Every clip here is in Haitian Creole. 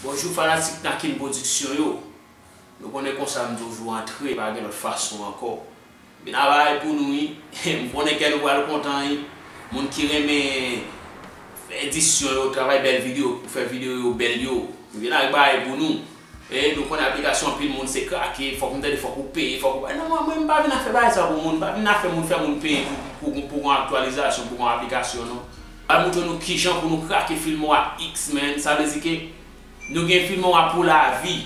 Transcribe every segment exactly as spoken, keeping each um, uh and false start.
Bonjou fanatik Nakin Production yo. Nou konnen konsa m toujou antre, pa gen lòt fason ankò. M vin avè bagay pou nou wi. M konnen kè nou pral kontan wi. Moun ki renmen fè edisyon yo, travay bèl videyo, pou fè videyo yo bèl yo. M vin avèk bagay pou nou. E nou konnen aplikasyon anpil moun se krake, fòk m tande, fòk ou peye, fòk ou pa. Non, mwen, mwen, m pa vin a fè bagay sa pou moun, m pa vin a fè moun, fè moun peye pou, pou, pou yon aktyalizasyon, pou yon aplikasyon, non. M ap montre nou kijan pou nou krake Filmora X, man. Sa vle di ke nou gen Filmora pou lavi.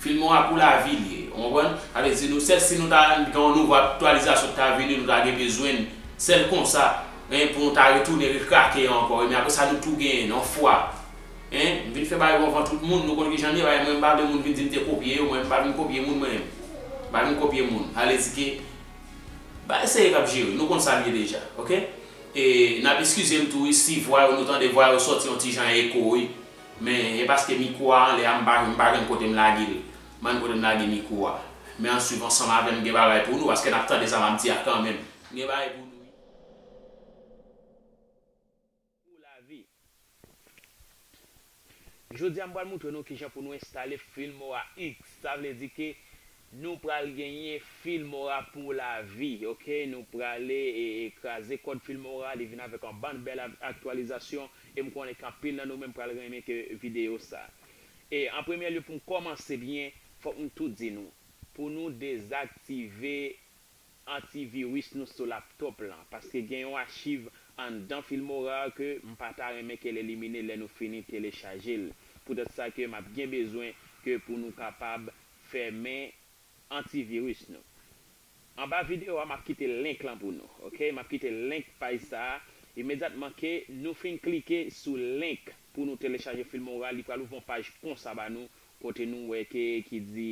Filmora pou lavi li ye. Ou konprann? Sa vle di nou, sèl si nou ta gen yon nouvo aktyalizasyon ki ta vini, nou ta gen bezwen l. Sèl konsa, en, pou nou ta retounen rekrake ankò. Men apre sa, nou tou genyen l yon fwa. En, m vin fè bagay yo anvan tout moun, nou konn kijan l ye, bagay mwen m pa vle moun vin di m te kopye yo, mwen m pa vin kopye moun mwen menm. M pa vin kopye moun. Sa vle di ke, bagay serye k ap jere, nou konn sa l ye deja, oke? E n ap eskize m tou wi, si vwa yo, nou tande vwa yo sòti yon ti jan eko wi. Men e paske mikwo a anlè a, m pa, m pa jwenn kote m lage l. M pa jwenn kote m lage mikwo a. Men ann swiv ansanm avè m, gen bagay pou nou, paske n ap tande sa m ap di a kanmenm. Gen bagay pou nou wi. Pou lavi. Jodi a, m pral montre nou kijan pou nou enstale Filmora X. Sa vle di ke nou pral genyen Filmora pou lavi, oke? Nou prale e, e kraze kòd Filmora, li vin avèk yon bann bèl ak-, aktyalizasyon, e m konnen ke anpil nan nou menm pral renmen ke videyo sa. E an premye lye, pou m kòmanse byen, fòk m tou di nou, pou nou dezaktive antiviris nou sou laptop lan, paske gen yon achiv anndan Filmora ke m pa ta renmen ke l elimine lè nou fini telechaje l. Poutèt sa ke m ap gen bezwen ke pou nou kapab fèmen antiviris nou. Anba videyo a, m ap kite link lan pou nou, oke? M ap kite link paj sa a. Imedyatman ke nou fin klike sou link pou nou telechaje Filmora, li pral ouvri yon paj konsa ba nou, kote nou wè ke, ki di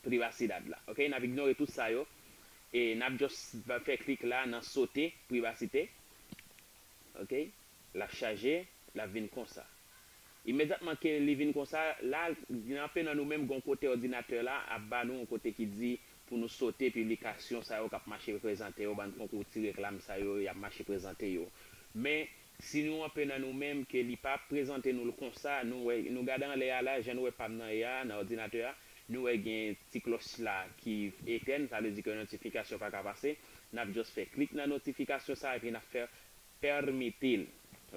privasidad la. Oke, n ap ignore tout sa yo. E n ap just fè klik la nan sote privasite. Oke, l ap chaje, l ap vin konsa. Imedyatman ke li vin konsa, la, anpil nan nou menm gen yon kote òdinatè la ap ba nou yon kote ki di pou nou sote piblikasyon sa yo k ap mache prezante yo, bann konkou ti reklam sa yo, y ap mache prezante yo. Men, si nou anpil nan nou menm ke li pa prezante nou l konsa, nou wè, nou gade anlè a la, jan nou wè pa m nan ye a, nan òdinatè a, nou wè gen ti klòch la ki etèn, sa vle di ke notifikasyon pa ka pase. N ap just fè klik nan notifikasyon sa epi n ap fè pèmete l,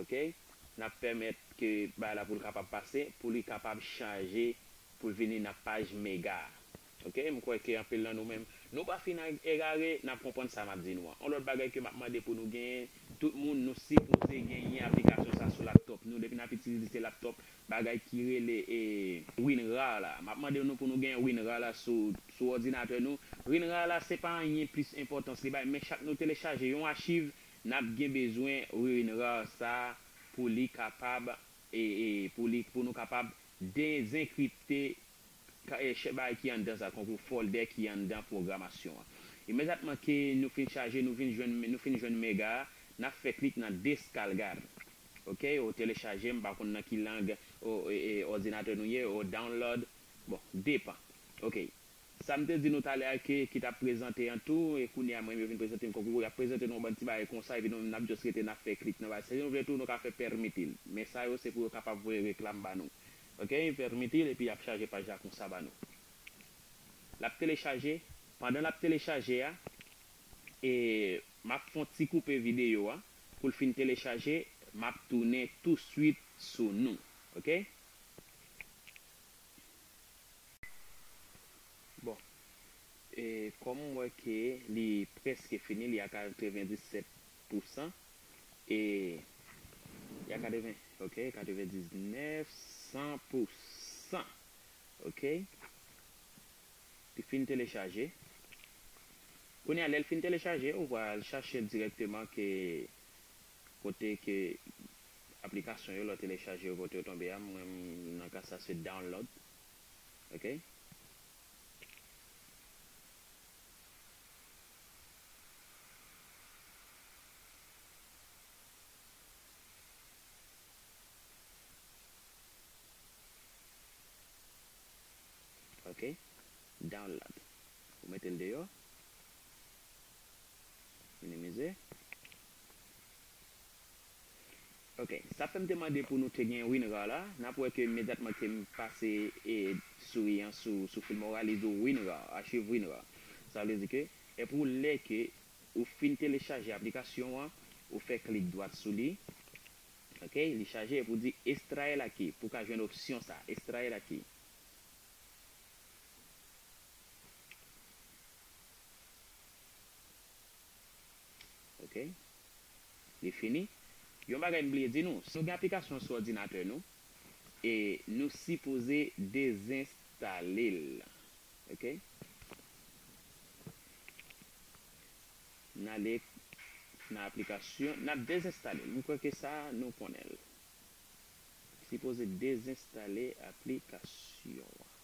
oke? N ap pèmèt ke bagay la pou l kapab pase, pou li kapab chaje, pou l vini nan paj mega a. Oke, m kwè ke anpil nan nou menm, nou pa fin egare, n ap konprann sa m ap di nou an. Yon lòt bagay ke m ap mande pou nou genyen, tout moun, nou sipoze genyen aplikasyon sa sou laptop nou. Depi n ap itilize laptop, bagay ki rele, e, WinRAR la. M ap mande nou pou nou genyen WinRAR la sou, sou òdinatè nou. WinRAR la, se pa anyen plis enpòtans li bay, men chak nou telechaje yon achiv, n ap gen bezwen WinRAR sa pou li kapab, e, e, pou li, pou nou kapab dezenkripte ka-, e, chak bagay ki anndan sa, tankou fòldè ki anndan pwogramasyon an. Imedyatman ke nou fin chaje, nou vin jwenn, nou fin jwenn mega a, n ap fè klik nan deskalgar. Oke, ou telechaje, m pa konn nan ki lang, o, e, e, òdinatè nou ye, ou download. Bon, depan. Oke. Sa m te di nou talè a ke, ki t ap prezante an tou, e kounye a mwen, yo vin prezante m tankou y ap prezante nou yon bann ti bagay konsa, epi nou menm n ap just rete, n ap fè klik nan bagay. Si nou vle tou, nou ka fè pèmete l. Men sa yo, se pou yo kapab voye reklam ba nou. Oke, pèmete l, epi y ap chaje paj la konsa ba nou. L ap telechaje. Pandan l ap telechaje a, e m ap fè yon ti koupe videyo a. Pou l fin telechaje, m ap tounen touswit sou nou. Oke? Bon. E kòm m wè ke li prèske fini, li a katrevenndisèt pousan. E li a katreven, oke, katrevendiznèf, san pousan. Oke? Li fin telechaje. Kounye a, lè l fin telechaje, ou pral chache l dirèkteman ke kote ke aplikasyon yo, lè w telechaje yo, kote yo tonbe a. Mwen, nan ka sa, se download. Oke? Oke. Download. Ou mete l deyò. Minimize. Ok, sa fè m te mande pou nou te gen WinRAR la. N ap wè ke imedyatman ke m pase e, souri an sou, sou Filmora, li di w WinRAR, achiv WinRAR. Sa vle di ke, epi w lè ke ou fin telechaje aplikasyon an, ou fè klik dwat sou li. Ok, li chaje epi w di extraer aquí pou w ka jwenn opsyon sa, extraer aquí. Ok. Li fini. Yon bagay m bliye di nou, si nou gen aplikasyon sou òdinatè nou, e nou sipoze dezenstale l. Ok. N ale nan aplikasyon, n ap dezenstale l. M kwè ke sa, nou konnen l. Sipoze dezenstale aplikasyon an.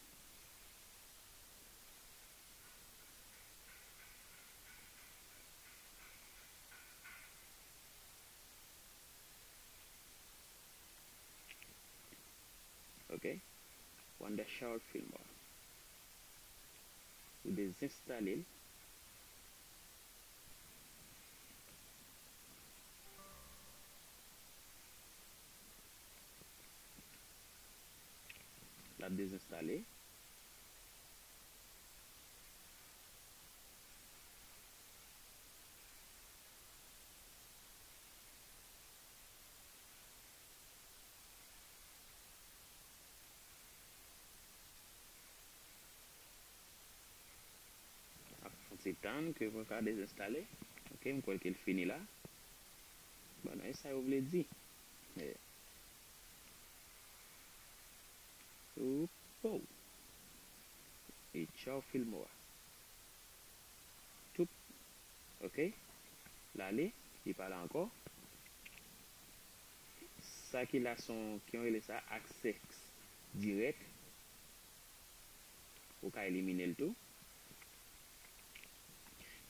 Ok. Wondershare Filmora. Ou dezenstale l. L ap dezenstale. Ap fon ti tann ke pou l ka dezenstale. Ok, m kwè ke l fini la. Bon, e sa yo vle di. Eh. Oupo. E tchaw Filmora. Toup. Ok. L ale. Li pa la ankò. Sa ki la se yon, ki yon rele sa access direct. Ou ka elimine l tou.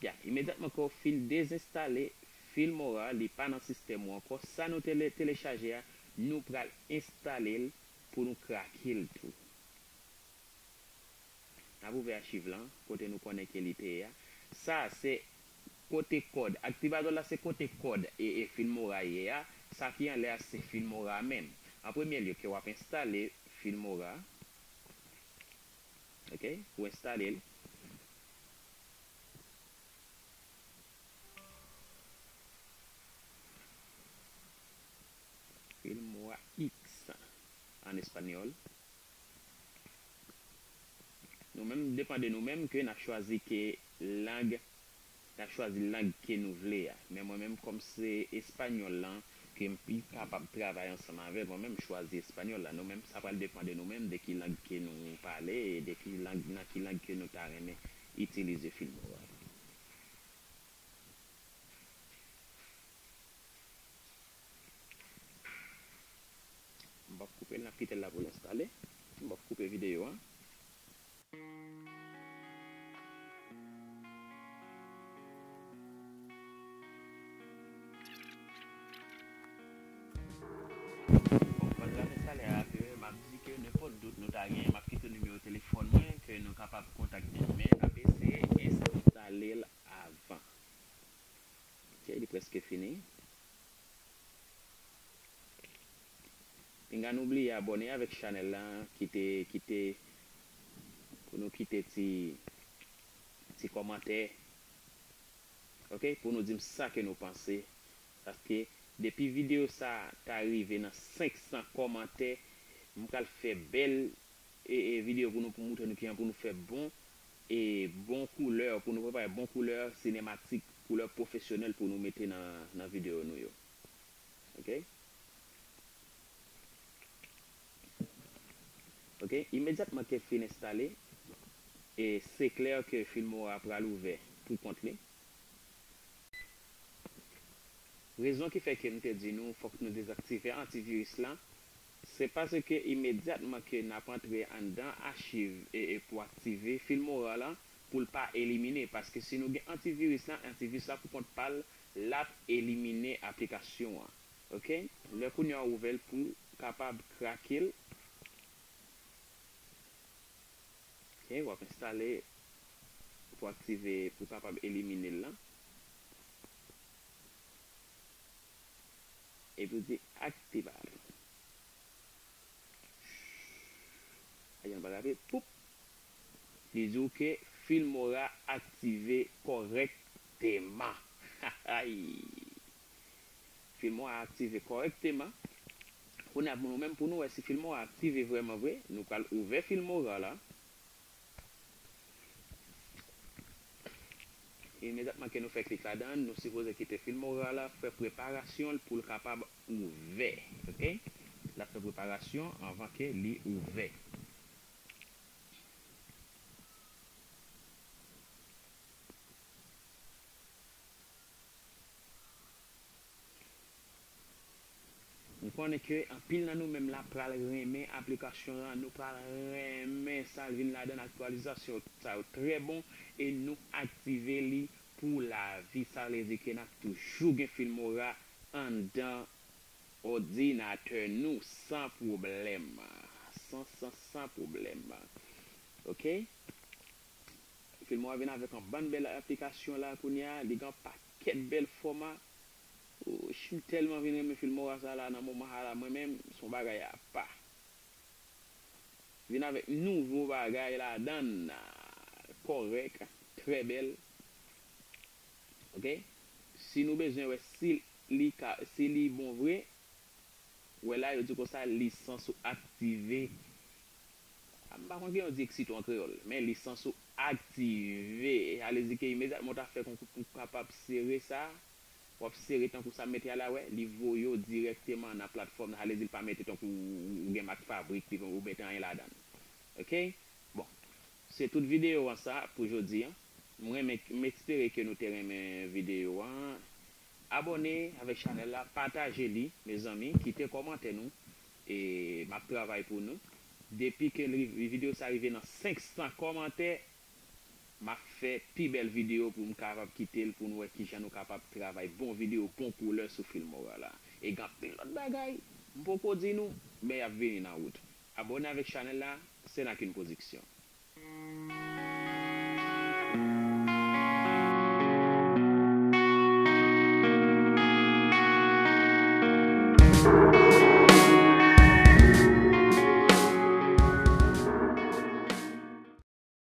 Ya, imedyatman ke w fin dezenstale Filmora, li pa nan sistèm ou ankò. Sa nou tele-, telechaje a, nou pral enstale l pou nou krake l tou. N ap ouvè achiv lan, kote nou konnen ke li te ye a. Sa a se kote kòd. Activador la se kote kòd e, e Filmora ye a. Sa ki anlè a se Filmora menm. An premye lye, ke w ap enstale Filmora. Ok, ou enstale l. Filmora X an espanyòl. Nou menm, depann de nou menm ke n ap chwazi ke lang, n ap chwazi lang ke nou vle a. Men mwen menm, kòm se espanyòl lan ke m pi kapab travay ansanm avè l, mwen menm m chwazi espanyòl la. Nou menm, sa pral depann de nou menm, de ki lang ke nou pale e de ki lang, nan ki lang ke nou ta renmen itilize Filmora. M p ap koupe l, n ap kite l la pou l enstale. M p ap koupe videyo a. Bon, pandan l ap enstale a, ke m ap di ke nenpòt dout nou ta genyen, m ap kite nimewo telefòn mwen ke nou kapab kontakte m, men n ap eseye enstale l avan. Ok, li prèske fini. Pinga nou bliye abòne avèk chanèl la, kite, kite, pou nou kite ti, ti kòmantè. Ok, pou nou di m sa ke nou panse. Paske depi videyo sa ta rive nan senk san kòmantè, m pral fè bèl e, e videyo pou nou, pou moutre nou kijan pou nou fè bon, e bon koulè, pou nou prepare bon koulè sinematik, koulè pwofesyonèl pou nou mete nan, nan videyo nou yo. Ok? Ok, imedyatman ke l fin enstale, e se klè ke Filmora pral ouvè pou kont li. Rezon ki fè ke m te di nou fòk nou dezaktive antiviris la, se paske imedyatman ke n ap antre anndan achiv e, e pou aktive Filmora la, pou l pa elimine, paske si nou gen antiviris la, antiviris la pou kont pa l, l ap elimine aplikasyon an. Ok? Lè kounye a w ouvè l pou w kapab krake l. Ok, w ap enstale pou aktive, pou w kapab elimine l lan. Epi w di aktive. Ajan pa rape, poup. Li di w ke Filmora aktive kòrèkteman. Filmora aktive kòrèkteman. Kounye a pou nou menm, pou nou wè si Filmora aktive vrèman vre, nou pral ouvè Filmora la. Imedyatman ke nou fè klik ladan, nou sipoze kite Filmora la fè preparasyon l pou l kapab ouvè. Oke? L ap fè preparasyon anvan ke li ouvè. M konnen ke anpil nan nou menm la pral renmen aplikasyon an, nou pral renmen sa l vin ladan l, aktyalizasyon sa yo trè bon e nou aktive li pou lavi. Sa vle di ke n ap toujou gen Filmora anndan òdinatè nou san pwoblèm. San, san, san pwoblèm. Oke? Filmora vin avèk yon bann bèl aplikasyon la kounye a, li gen yon pakèt bèl fòma. Wouch, m tèlman vin renmen Filmora sa la nan moman sa la, mwen menm, se yon bagay apa. Vin avèk nouvo bagay ladan l, kòrèk, trè bèl. Oke? Si nou bezwen wè si li ka, si li bon vre, wè la, yo di konsa, lisans ou aktive. M pa konn kijan yo di eksito an kreyòl, men lisans ou aktive. Sa vle di ke imedyatman w ta fè konkou pou w kapab sere sa, w ap sere tankou sa m mete a la, wè, li voye w dirèkteman nan platfòm nan. Sa vle di l pa mete tankou ou gen mak fabrik, li, ou mete anyen ladan l. Oke? Bon, se tout videyo an sa pou jodi a. M renmen, m espere ke nou te renmen videyo an. Abòne avèk chanèl la, pataje li, mezanmi, kite kòmantè nou. E m ap travay pou nou. Depi ke li, videyo sa rive nan senk san kòmantè, m ap fè pi bèl videyo pou m kapab kite l, pou nou wè kijan nou kapab travay bon videyo, bon koulè sou Filmora la. E gen anpil lòt bagay, m poko di nou, men y ap vini nan wout. Abòne avèk chanèl la, se nan Kin Pwodiksyon.